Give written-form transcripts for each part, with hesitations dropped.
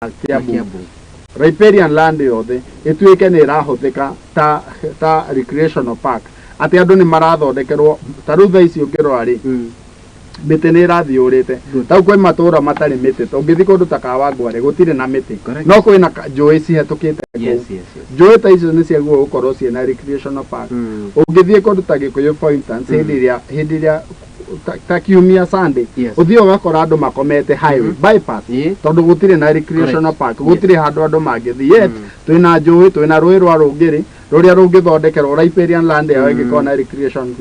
Kiambu. Kiambu. Riparian land yothe ĩtuĩke nĩ ĩrahũthĩka ta recreational park, atĩ andũ nĩ marathondekerwo. Ta rĩu thaa ici ũngĩrora rĩ, mĩtĩ nĩ ĩrathiĩ ũrĩte. Tau kwĩ matũra matarĩ mĩtĩ. Ũngĩthiĩ kũndũ ta Kawangware gũtirĩ na mĩtĩ. No kwĩna njũĩ cihetũkĩte kũu. Njũĩ ta icio nĩ ciagĩrĩirwo gũkorwo ciĩna recreational park. Ũngĩthiĩ kũndũ ta Gĩkũyũ, for instance, hĩndĩ ĩrĩa ta kiumia, Sunday, ũthiĩ ũgakora andũ makomete highway bypass, tondũ gũtirĩ na recreational park, gũtirĩ handũ andũ mangĩthiĩ. Yet twĩna njũĩ, twĩna rũĩ rwa Rũngĩrĩ rũrĩa rũngĩthondekerwo riparian land yao ĩngĩkorwo na recreation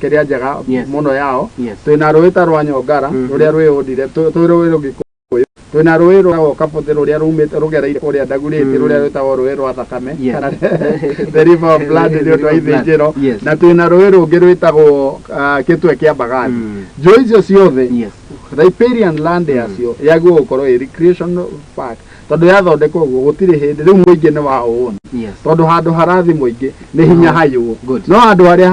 kĩrĩa njega mũno yao. Twĩna rũĩ ta rwa Nyongara rũrĩa rwĩ Ũndire, twĩ rũĩ rũgĩkũyũ, twĩna rũĩ rwa Kabũthĩ rũrĩa rumĩte rũgereire kũrĩa Ndagurĩti, rũrĩa rwĩtagwo rũĩ rwa thakame kana the River of Blood nĩ ũndũ wa ithĩnjĩro, na twĩna rũĩ rũngĩ rwĩtagwo Kĩtwe kĩa Mbagathi. Njũĩ icio ciothe, riparian land yacio yagĩrĩirwo gũkorwo ĩ recreational park, tondũ yathondekwo ũguo gũtirĩ hĩndĩ rĩu mũingĩ nĩ wa ũũni, tondũ handũ harathi mũingĩ nĩ hinya hayũo. No handũ harĩa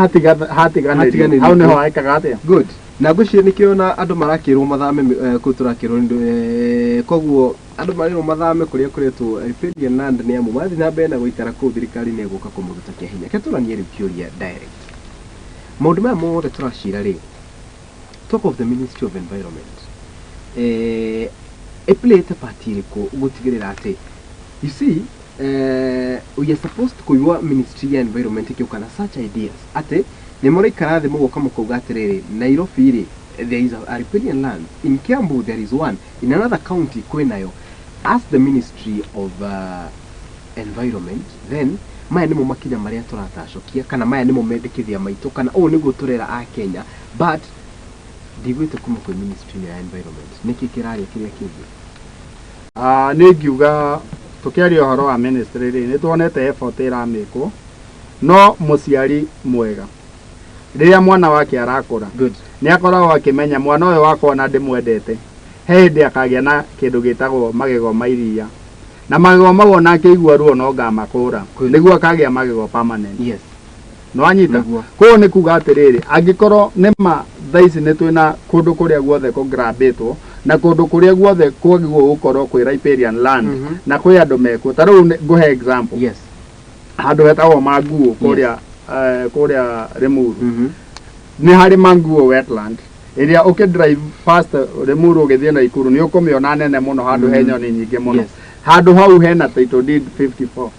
hatiganĩrio, hau nĩho hekaga atĩa? Good. Na ngwĩciria nĩkĩo na andũ marakĩrwo mathame kũu tũrakĩrwo nĩ koguo andũ marĩrwo mathame kũrĩa kũretwo riparian land, nĩ amu mathiĩ na mbere na gũikara kũu thirikari nĩ ĩgũka kũmaruta kĩa hinya. Reke tũranie rĩu kĩũria direct. Maũndũ maya mothe tũracira rĩ, talk of the Ministry of Environment, ĩplayĩte part ĩrĩkũ gũtigĩrĩra atĩ, you see, we are supposed kũigua Ministry ya Environment ĩgĩũka na such ideas atĩ nĩ mũraikara thĩ mũgoka mũkauga atĩrĩrĩ, Nairobi rĩ, there is a riparian land, in Kiambu there is one, in another county kwĩnayo. As the Ministry of Environment, then maya nĩmo makinya marĩa tũratacokia, kana maya nĩmo mendekithia maitũ, kana ũũ nĩguo tũrera a Kenya, but ndigwĩte kuma kwĩ Ministry ya Environment. Nĩkĩ kĩrarĩa kĩrĩa kĩngĩ? Ah, nĩ ngiuga tũkĩaria ũhoro wa ministry rĩ, nĩ tuonete effort ĩramĩkwo, no mũciari mwega rĩrĩa mwana wake arakũra nĩ akoragwo akĩmenya mwana ũyũ wakwa ona ndĩmwendete, he hĩndĩ akagĩa na kĩndũ gĩtagwo magego ma iria, na magego mau ona akĩigua ruo no ngamakũra nĩguo akagĩa magego permanent. Nĩwanyita? Nĩguo. Koguo nĩ kuga atĩrĩrĩ, angĩkorwo nĩma thaa ici nĩ twĩna kũndũ kũrĩa guothe kũgrabĩtwo na kũndũ kũrĩa guothe kwagĩrĩirwo gũkorwo kwĩ riparian land na kwĩ andũ mekuo, ta rĩu ngũhe example, handũ hetagwo Manguo kũrĩa kũrĩa Limuru. Nĩ harĩ Manguo wetland ĩrĩa ũkĩ drive fast Limuru ũgĩthiĩ Naikuru nĩ ũkũmĩona nene mũno, handũ he nyoni nyingĩ mũno. Handũ hau hena title deed 54.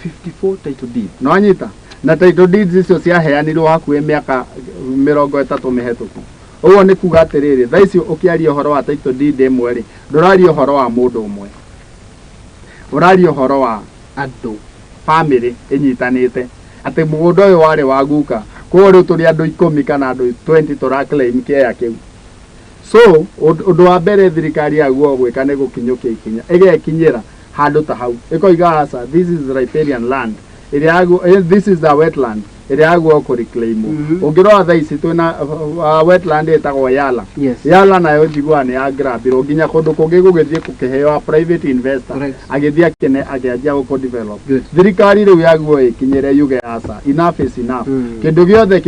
54 title deed? Nĩwanyita? Na title deeds icio ciaheanirwo hakuhĩ mĩaka 30 mĩhetũku. Ũguo nĩ kuga atĩrĩrĩ, thaa ici ũkĩaria ũhoro wa title deed ĩmwe rĩ, ndũraria ũhoro wa mũndũ ũmwe, ũraria ũhoro wa andũ, family ĩnyitanĩte atĩ mũgũnda ũyũ warĩ wa guka, koguo rĩu tũrĩ andũ 10 kana andũ 20 tũra claim kĩea kĩu. So ũndũ wa mbere thirikari yaguo gwĩka nĩ gũkinyũkia ikinya, ĩgekinyĩra handũ ta hau ĩkoiga, aca, this is riparian land ĩrĩa this is a wetland ĩrĩa yaguo kũreclaimwo. Ũngĩrora thaa ici twĩna wetland ĩtagwo Yala. Yala nayo njiguaga nĩ yagrabirwo nginya kũndũ kũngĩ gũgĩthiĩ gũkĩheo a private investor, agĩthiĩ akĩne akĩanjia gũkũ develop. Thirikari rĩu yaguo ĩkinyĩre yuge, aca, enough is enough. Kĩndũ gĩothe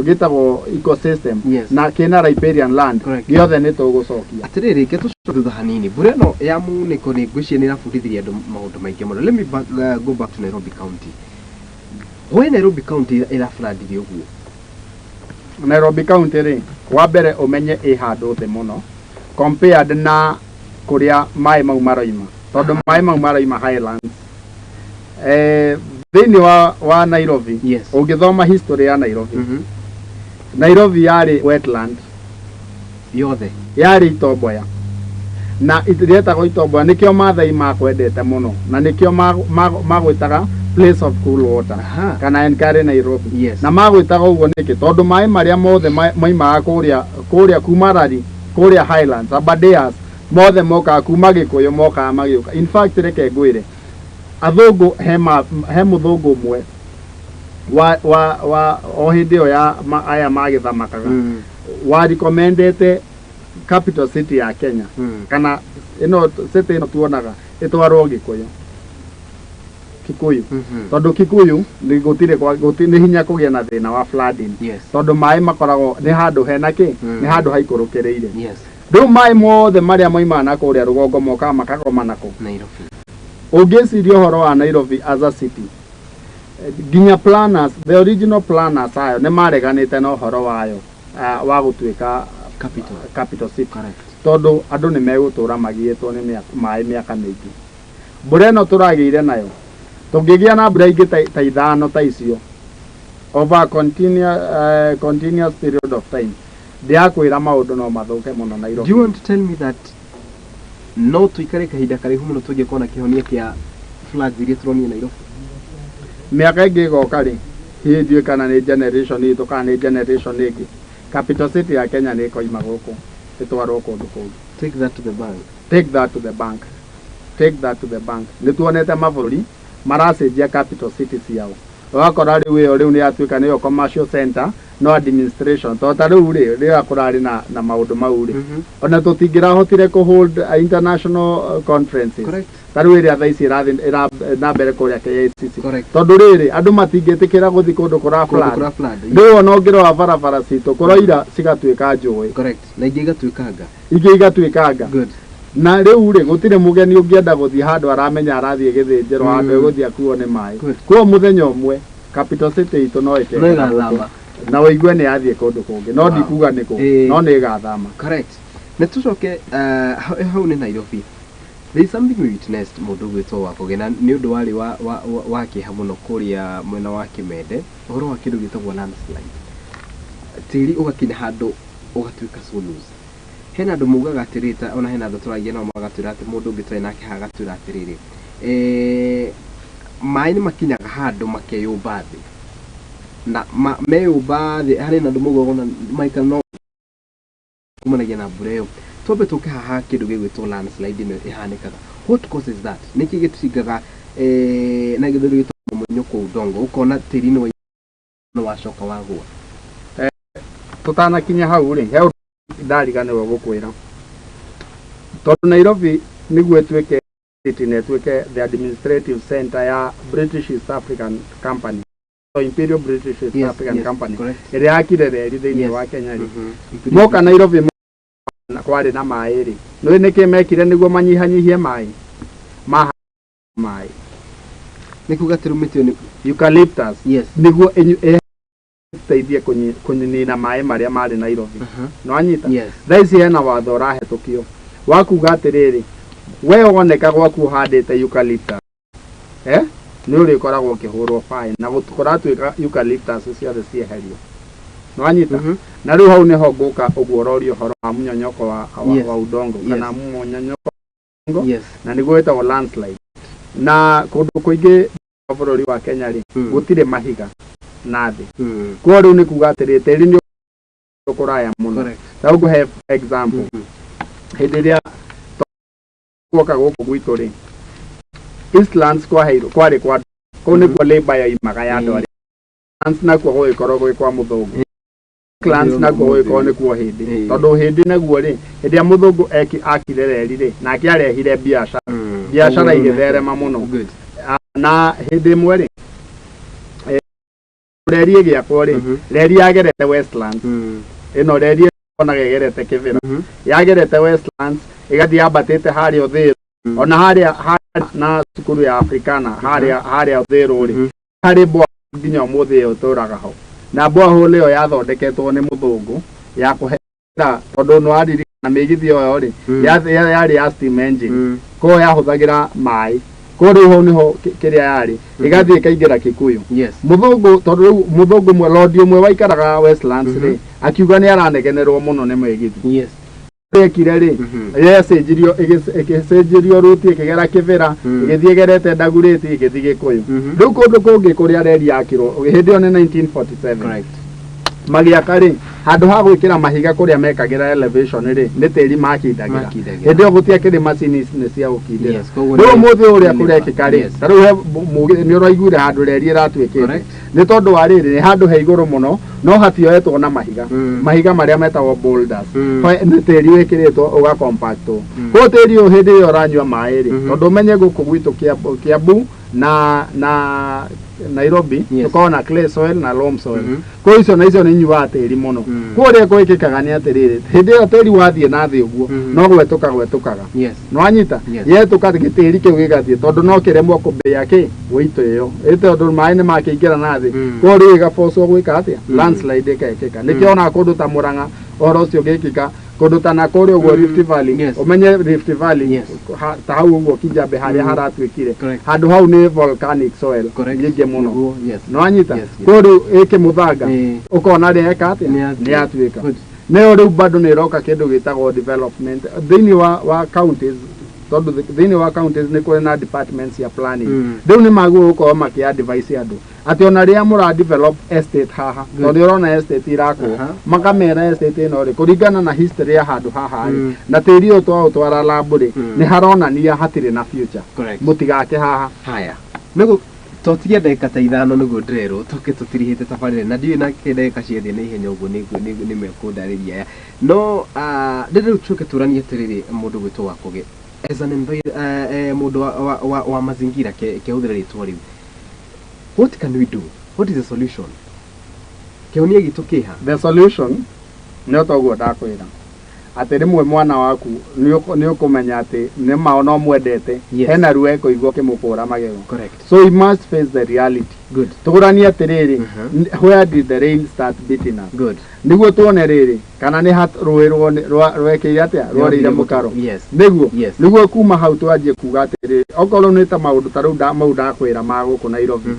gĩtagwo ecosystem na kĩna riparian land gĩothe nĩ tũgũcokia. Atĩrĩrĩ, reke tũcoke thutha hanini. Mbura ĩno ya munĩko nĩ ngwĩciria nĩ ĩrabundithirie andũ maũndũ maingĩ mũno. Let me go back to Nairobi County. Why Nairobi County ĩrablandire ũguo? Nairobi County rĩ, wa mbere ũmenye ĩ handũ thĩ mũno compared na kũrĩa maĩ mau maroima, tondũ maĩ mau maroima highlands thĩinĩ wa Nairobi. Ũngĩthoma history ya Nairobi, Nairobi yarĩ wetland. Yothe? Yarĩ itomboya na rĩetagwo itomboya, nĩkĩo Maathai makwendete mũno na nĩkĩo magwĩtaga place of cool water kana Enkare Nairobi. Na magwĩtaga ũguo nĩkĩ? Tondũ maĩ marĩa mothe maimaga kũrĩa kuma Rari, kũrĩa highlands, Aberdares, mothe mokaga kuma Gĩkũyũ, mokaga magĩũka. In fact, reke ngwĩre, athũngũ he mũthũngũ ũmwe wa o hĩndĩ ĩyo ya aya magĩthamakaga wa recommendete capital city ya Kenya kana ĩno city ĩno tuonaga ĩtwarwo Gĩkũyũ, Kikuyu, tondũ Kikuyu nĩ gũtirĩ nĩ hinya kũgĩa na thĩna wa flooding, tondũ maĩ makoragwo nĩ handũ hena kĩ, nĩ handũ haikũrũkĩrĩire. Rĩu maĩ mothe marĩa moimaga na kũrĩa rũgongo mokaga makagoma nako Nairobi. Ũngĩciria ũhoro wa Nairobi as a city, nginya planners, the original planners ayo nĩ mareganĩte na ũhoro wayo wa gũtuĩka capital, capital city. Correct. Tondũ andũ nĩ megũtũra magiĩtwo nĩ maĩ mĩaka mĩingĩ. Mbura ĩno tũragĩire nayo, tũngĩgĩa na mbura ingĩ ta ithano ta icio over a continuous period of time, ndĩrakwĩra maũndũ no mathũke mũno Nairobi. Do you want to tell me that no tuikare kahinda karaihu mũno tũngĩkorwo na kĩhonia kĩa floods iria tũronire Nairobi? Mĩaka ĩngĩ ĩgoka rĩ, hihi ndiũĩ kana nĩ generation itũ kana nĩ generation ĩngĩ, capital city ya Kenya nĩ ĩkoima gũkũ ĩtwarwo kũndũ kũngĩ. Take that to the bank. Take that to the bank, take that to the bank. Nĩ tuonete mabũrũri maracenjia capital city ciao, ũgakora rĩu ĩyo rĩu nĩ yatuĩka nĩyo commercial center, no administration, tondũ ta rĩu rĩ, rĩrĩa kũrarĩ na maũndũ mau rĩ, ona tũtingĩrahotire kũ hold international conferences. Correct. Ta rĩu ĩrĩa thaa ici ĩrathiĩ na mbere kũrĩa KICC. Correct. Tondũ rĩrĩ, andũ matingĩtĩkĩra gũthiĩ kũndũ kũra kũndũ flood. Kũra flood. Rĩu ona ũngĩrora barabara citũ kũroira cigatuĩka njũĩ. Correct. Na ingĩ igatuĩkanga. Ingĩ igatuĩkanga. Good. Na rĩu rĩ, gũtirĩ mũgeni ũngĩenda gũthiĩ handũ aramenya arathiĩ gĩthĩnjĩro, handũ egũthiĩ akuo nĩ maĩ. Good. Koguo mũthenya ũmwe capital city itũ no no ĩkehera ĩgathama. gũkũ na ũigue nĩ yathiĩ kũndũ kũngĩ, no ndikuga nĩ kũ, no nĩ ĩgathama. Correct. Na tucoke hau nĩ Nairobi. There is something we witnessed, mũndũ ũgwĩtwo Wakoge, na nĩ ũndũ warĩ wa kĩeha mũno kũrĩa mwena wa Kĩmende, ũhoro wa kĩndũ gĩtagwo landslide. Tĩri ũgakinya handũ ũgatuĩka so loose. Hena andũ maugaga atĩrĩrĩ, ta ona hena andũ tũragia nao magatwĩra atĩ mũndũ ũngĩ twarĩ nake haha agatwĩra atĩrĩrĩ, maĩ nĩ makinyaga handũ makeyũmba thĩ, na meyũmba thĩ, harĩ na andũ maugaga ona maikara no kumanagia na mbura ĩyo. Twambe tũke haha, kĩndũ gĩgwĩtwo landslide ĩno ĩhanĩkaga, what causes that? Nĩkĩ gĩtringaga na gĩthũri gĩtagwo mmomonyoko wa udongo, ũkona tĩri nĩ wacoka wagũa? Tũtanakinya hau rĩ, he ũndũ ndariganĩrwo gũkwĩra. Tondũ Nairobi nĩguo ĩtuĩke city na ĩtuĩke the administrative center ya British East African Company, so Imperial British East African Company, correct. Ĩrĩa yakire reri thĩinĩ wa Kenya rĩ, moka Nairobi na kwarĩ na maĩ rĩ, nĩ nĩkĩ mekire nĩguo manyihanyihie maĩ maha maĩ? Nĩ kuga atĩ rĩu mĩtĩ ĩyo nĩ Eucalyptus, nĩguo ĩteithie kũnina maĩ marĩa marĩ Nairobi. Nĩwanyita? Yes. Thaa ici hena watho ũrahetũkio wa kuga atĩrĩrĩ, we woneka gwaku ũhandĩte eucalyptus, nĩ ũrĩkoragwo ũkĩhũrwo fine, na kũratuĩka eucalyptus ciothe cieherio. Nĩwanyita? Mhm. Na rĩu hau nĩho ngũka ũguo ũroria ũhoro wa mnyonyoko wa wa udongo kana mmonyonyoko, na nĩguo wĩtagwo landslide. Na kũndũ kũingĩ bũrũri wa Kenya rĩ, gũtirĩ mahiga na thĩ. Koguo rĩu nĩ kuga atĩrĩ, tĩri nĩ kũraya mũno. Correct. Ta rĩu ngũhe example, hĩndĩ ĩrĩa guoka gũkũ gwitũ rĩ, Eastlands kwaheirwo kwarĩ kwa kũu nĩkuo labour yoimaga ya andũ arĩa Eastlands, nakuo gũgĩkorwo gwĩ kwa mũthũngũ. Eastlands nakuo gũgĩkorwo nĩkuo hĩndĩ, tondũ hĩndĩ naguo rĩ, hĩndĩ ĩrĩa mũthũngũ akire reri rĩ, nake arehire biacara, biacara igĩtherema mũno. Good. Na hĩndĩ ĩmwe rĩ, reri ĩgĩakwo rĩ, reri yagerete Westlands. Ĩno reri onaga ĩgerete Kĩbĩra, yagerete Westlands, ĩgathiĩ yambatĩte harĩa Ũthĩrũ, ona harĩa na cukuru ya Africana harĩa Ũthĩrũ rĩ, harĩ bwa nginya ũmũthĩ ĩyo ĩtũraga ho, na borehole ĩyo yathondeketwo nĩ mũthũngũ ya kũhera, tondũ nĩ waririkana mĩgithi ĩyo rĩ, yarĩ ya steam engine, koguo yahũthagĩra maĩ. Koguo rĩu hau nĩho kĩrĩa yarĩ ĩgathiĩ ĩkaingĩra Kikuyu. Mũthũngũ, tondũ rĩu mũthũngũ ũmwe, lord ũmwe waikaraga Westlands rĩ, akiuga nĩ aranegenerwo mũno nĩ mĩgithi. Ekire rĩ, yacenjirio, ĩgĩcenjerio ruti, ĩkĩgera Kĩbĩra, ĩgĩthiĩ ĩgerete Ndagurĩti, ĩgĩthiĩ Gĩkũyũ. Rĩu kũndũ kũngĩ kũrĩa reri yakirwo hĩndĩ ĩyo nĩ 1947, Correct. Magĩaka rĩ, handũ ha gwĩkĩra mahiga kũrĩa mekagĩra elevation rĩ, nĩ tĩri makindagĩra. Makindagĩra. Hĩndĩ ĩyo gũtiakĩrĩ macini nĩ cia gũkindĩra. Yes, koguo Rĩu ũmũthĩ ũrĩa nĩ kũrekĩka rĩ, ta rĩu he nĩ ũraiguire handũ reri ĩratuĩkĩte, Correct. Nĩ tondũ wa rĩrĩ, nĩ handũ he igũrũ mũno, no hatioetwo na mahiga, mahiga marĩa metagwo boulders. Nĩ tĩri wĩkĩrĩtwo ũgakompactwo. Koguo tĩri ũyũ hĩndĩ ĩrĩa ũranyua maĩ rĩ, tondũ ũmenye gũkũ gwitũ Kiambu na Nairobi Yes. tũkoragwo na clay soil na loam soil. Koguo icio na icio nĩ inyuaga tĩri mũno. Koguo ũrĩa gwĩkĩkaga nĩ atĩrĩrĩ, hĩndĩ ĩyo tĩri wathiĩ na thĩ ũguo, no gwetũka gwetũkaga. Nĩwanyita? Yes. Yetũka gĩtĩri kĩu gĩgathiĩ, tondũ no kĩremwo kũmbĩa kĩ wĩito ĩyo ĩ, tondũ maĩ nĩ makĩingĩra na thĩ. Koguo rĩu ĩgabocwo gwĩka atĩa? Landslide ĩgekĩka. Nĩkĩo ona kũndũ ta Murang'a ũhoro ũcio ũgĩkĩka, kũndũ ta nakũrĩa ũguo Rift Valley. Ũmenye Rift Valley, ta hau ũguo Kijabe harĩa haratuĩkire, handũ hau nĩ volcanic soil nyingĩ mũno. Nĩwanyita? Yes. Koguo rĩu ĩkĩ mũthanga, ũkona rĩeka atĩa? Nĩ Nĩ yatuĩka. Good. Nayo rĩu bado nĩ ĩroka kĩndũ gĩtagwo development thĩinĩ wa counties, tondũ thĩinĩ wa counties nĩ kũrĩ na departments ya planning. Rĩu nĩ magĩrĩirwo gũkorwo makĩ advise andũ atĩ ona rĩrĩa mũra develop estate haha, tondũ nĩ ũrona estate irakwo, makamera estate ĩno rĩ, kũringana na history ya handũ haha rĩ, na tĩri ũyũ twaũtwara lab rĩ, nĩ haronania hatirĩ na future. Mũtigake haha. Haya, nĩguo totigia ndagĩka ta 5 nĩguo ndĩrerwo tũke tũtirihĩte tabarĩra, na ndiũĩ na kĩ ndagĩka ciathiĩ na ihenya ũguo nĩ mekũndarĩria aya, no ndĩrĩ rĩu tũke tũranie atĩrĩrĩ, mũndũ gwĩtwo Wakũgĩ as an mũndũ wa mazingira, kehũthĩra rĩtwa rĩu, what can we do? What is the solution? Kĩhonia gitũ kĩha? The solution nĩ o toguo ndakwĩra atĩ rĩmwe mwana waku nĩ ũkũmenya atĩ nĩ ma no mwendete, hena ruo ekũigua ũkĩmũkũra magego. So he must face the reality. Tũgũranie atĩrĩrĩ, where did the rain start beating us? Nĩguo tuone rĩrĩ kana nĩ rũĩ rwekĩire atĩa, rwarĩire mũkaro. Nĩguo nĩguo kuma hau twanjie kuga atĩrĩrĩ, okorwo nĩ ta maũndũ ta rĩu mau ndakwĩra ma gũkũ Nairobi,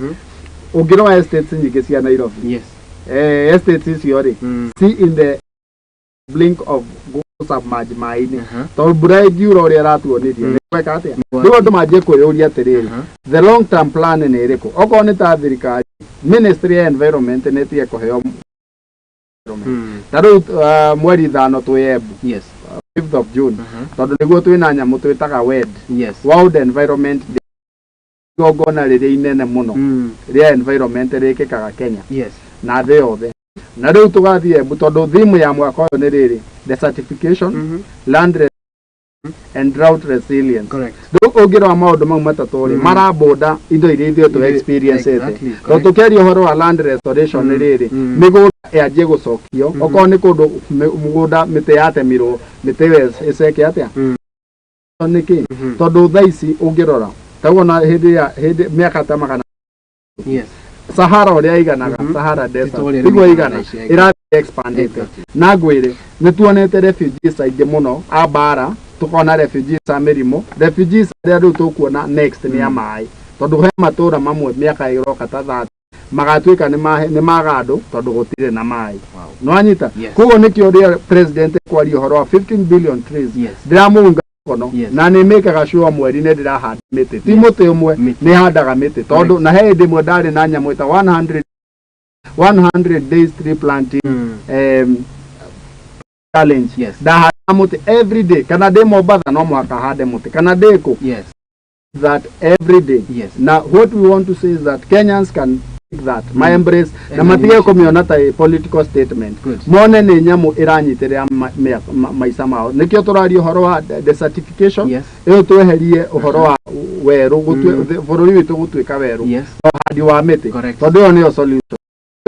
ũngĩrora estates nyingĩ cia Nairobi, estates icio rĩ, see in the blink of gũ-submerge maĩ-inĩ, tondũ mbura ĩngiura ũrĩa ĩratuonirie, nĩ gweka atĩa? Rĩu andũ manjie kwĩyũria atĩrĩrĩ, the long term plan nĩ ĩrĩkũ? Okorwo nĩ ta thirikari, ministry ya environment nĩ ĩtige kũheo. Ta rĩu mweri 5 twĩ Embu, 5th of June, tondũ nĩguo twĩna nyamũ twĩtaga WED, World Environment Day, igongona rĩrĩa inene mũno rĩa environment rĩkĩkaga Kenya na thĩ yothe. Na rĩu tũgathiĩ Embu tondũ theme ya mwaka ũyũ nĩ rĩrĩ, desertification, land and drought resilience. Rĩu ũngĩrora maũndũ mau matatũ rĩ, marabũnda indo iria ithuĩ tũ experience ĩte. Tondũ tũkĩaria ũhoro wa land restoration nĩ rĩrĩ, mĩgũnda yanjie gũcokio, okorwo nĩ kũndũ mũgũnda mĩtĩ yatemirwo, mĩtĩ ĩyo ĩceke atĩa? Nĩkĩ? Tondũ thaa ici ũngĩrora taguo na hĩndĩ ya hĩndĩ mĩaka ta 100, Sahara ũrĩa ĩiganaga, Sahara Desert Ti ta ũrĩa tiguo rĩu ĩigana, ĩigana ici, ĩrathiĩ expandĩte. Na ngwĩre nĩ tuonete refugees aingĩ mũno a mbara, tũkona refugees a mĩrimũ, refugees arĩa rĩu tũkuona next nĩ a maĩ, tondũ he matũra mamwe mĩaka ĩroka ta 30 magatuĩka nĩ maga andũ tondũ gũtirĩ na maĩ. Nĩwanyita? Yes. Koguo nĩkĩo rĩrĩa president kwaria ũhoro wa 15 billion trees, ndĩramũunga mũkono. Na nĩ mĩkaga sure mweri nĩ ndĩrahanda mĩtĩ, ti mũtĩ ũmwe, Mĩtĩ. Nĩ handaga mĩtĩ, tondũ na he hĩndĩ ĩmwe ndarĩ na nyamũ ĩta 100 days tree planting challenge. Ndahanda mũtĩ every day, kana ndĩ Mombatha no mũhaka hande mũtĩ, kana ndĩ kũ, that every day. Na what we want to say is that Kenyans can take that my embrace na Every matige initiative. kũmĩona ta ĩ political statement. Mone nĩ nyamũ ĩranyitĩrĩra maica mao. Nĩkĩo tũraria ũhoro wa desertification, ĩyo tweherie ũhoro wa werũ, bũrũri witũ gũtuĩka werũ, na ũhandi wa mĩtĩ, tondũ ĩyo nĩyo solution.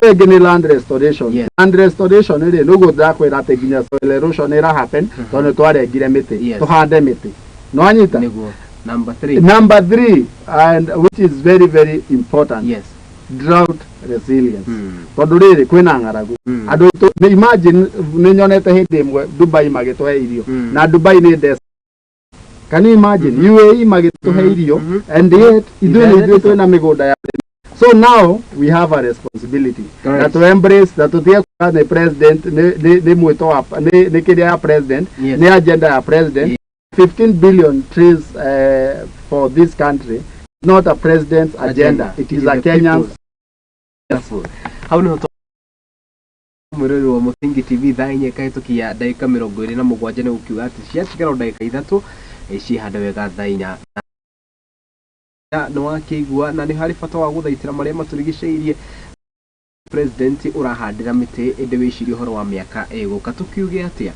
Ĩyo ĩngĩ nĩ land restoration. Land restoration rĩ, nĩguo ndakwĩra atĩ nginya soil erosion ĩra happen tondũ nĩ twarengire mĩtĩ. Tũhande mĩtĩ. Nĩwanyita? Nĩguo. Number 3. Number 3, and which is very very important, drought resilience. Tondũ rĩrĩ kwĩna ng'aragu, andũ aitũ nĩ imagine nĩ nyonete hĩndĩ ĩmwe Dubai magĩtũhe irio, na Dubai nĩ desert. Can you imagine? UAE magĩtũhe irio, and yet ithuĩ nĩ ithuĩ twĩna mĩgũnda ya ũrĩmi. So now we have a responsibility na to embrace na tũtige kuga nĩ president, nĩ mwĩto wa nĩ kĩrĩa ya president, nĩ agenda ya president. 15 billion trees for this country is not a president's agenda. It is a the Kenyan's. people's. Hau niho mwĩrori wa Mũthingi TV, thaa 4 ĩkahĩtũkia ndagĩka 27, nĩ gũkiuga atĩ ciatigara o ndagĩka 3 cihande wega thaa 4. Na nĩ wakĩigua na nĩ harĩ bata wa gũthaitĩra marĩa matũrigicĩirie. President ũrahandĩra mĩtĩ, ĩndĩ wĩcirie ũhoro wa mĩaka ĩgũka, tũkiuge atĩa?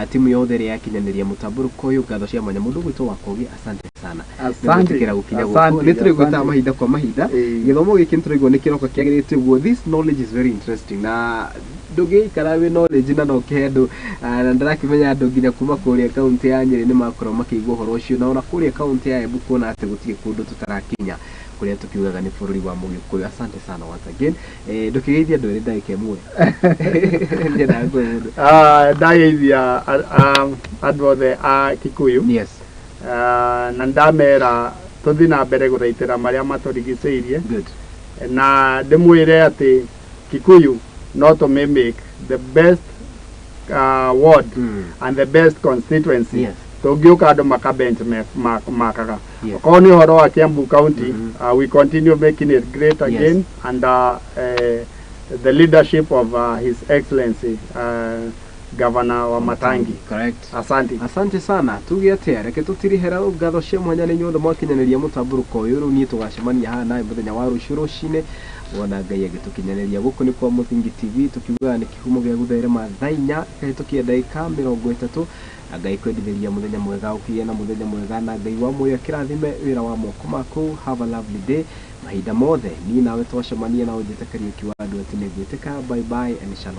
Timu yothe ĩrĩa yakinyanĩria mũtambũrũko ũyũ, ngatho cia mwanya. Mũndũ ũgwĩtwo wa Kogi, asante sana. Asante. Nĩgwĩtĩkĩra gũkinya gũkũ. Asante, Nĩ tũrĩgwĩtaga asante. mahinda kwa mahinda. Ĩĩ. Gĩthomo gĩkĩ nĩtũraigua nĩ kĩroka kĩagĩrĩte ũguo. This knowledge is very interesting, na ndũngĩikara wĩ knowledge na no kĩhe andũ. Na ndĩrakĩmenya andũ nginya kuma kũrĩa kaunti ya Nyĩrĩ nĩ makorwo makĩigua ũhoro ũcio, na ona kũrĩa kaunti ya Embu, kuona atĩ gũtirĩ kũndũ tũtarakinya kũrĩa tũkiugaga nĩ bũrũri wa Mũgĩkũyũ. Asante sana once again. Ndũkĩgeithie andũ erĩ ndagĩka ĩmwe, nyendaga kũhe mũndũ. Ah, ndageithia andũ othe a Kikuyu. Ah, na ndamera tũthiĩ na mbere gũthaitĩra marĩa matũrigicĩirie. Na ndĩmwĩre atĩ Kikuyu no tũmĩ make the best ward and the best constituency. Tũngĩũka andũ maka benchmarkaga. Okorwo nĩ ũhoro wa Kiambu County, we continue making it great again under the leadership of His Excellency Governor Wamatangi. Asante. Asante sana. Tuge atia, reke tutirihera. Ngatho cia mwanya nĩ inyuothe mwakinyanĩria mũtambũrũko ũyũ. Rĩu niĩ tũgacemania haha nawe mũthenya wa rũciũ rũcinĩ, wona Ngai agĩtũkinyanĩria. Gũkũ nĩ kwa Mũthingi TV, tukiugaga nĩ kĩhumo gĩa gũtherema. Thaa 4 ĩkahĩtũkia ndagĩka 30. Na Ngai kwendithĩria mũthenya mwega, ũkĩgĩe na mũthenya mwega, na Ngai wa muoyo akĩrathime wĩra wa moko maku. Have a lovely day. Mahinda mothe niĩ nawe twacemania na ũnjĩte Kariũki wa andũ atĩ nĩngwĩtĩka. Bye bye and shalom.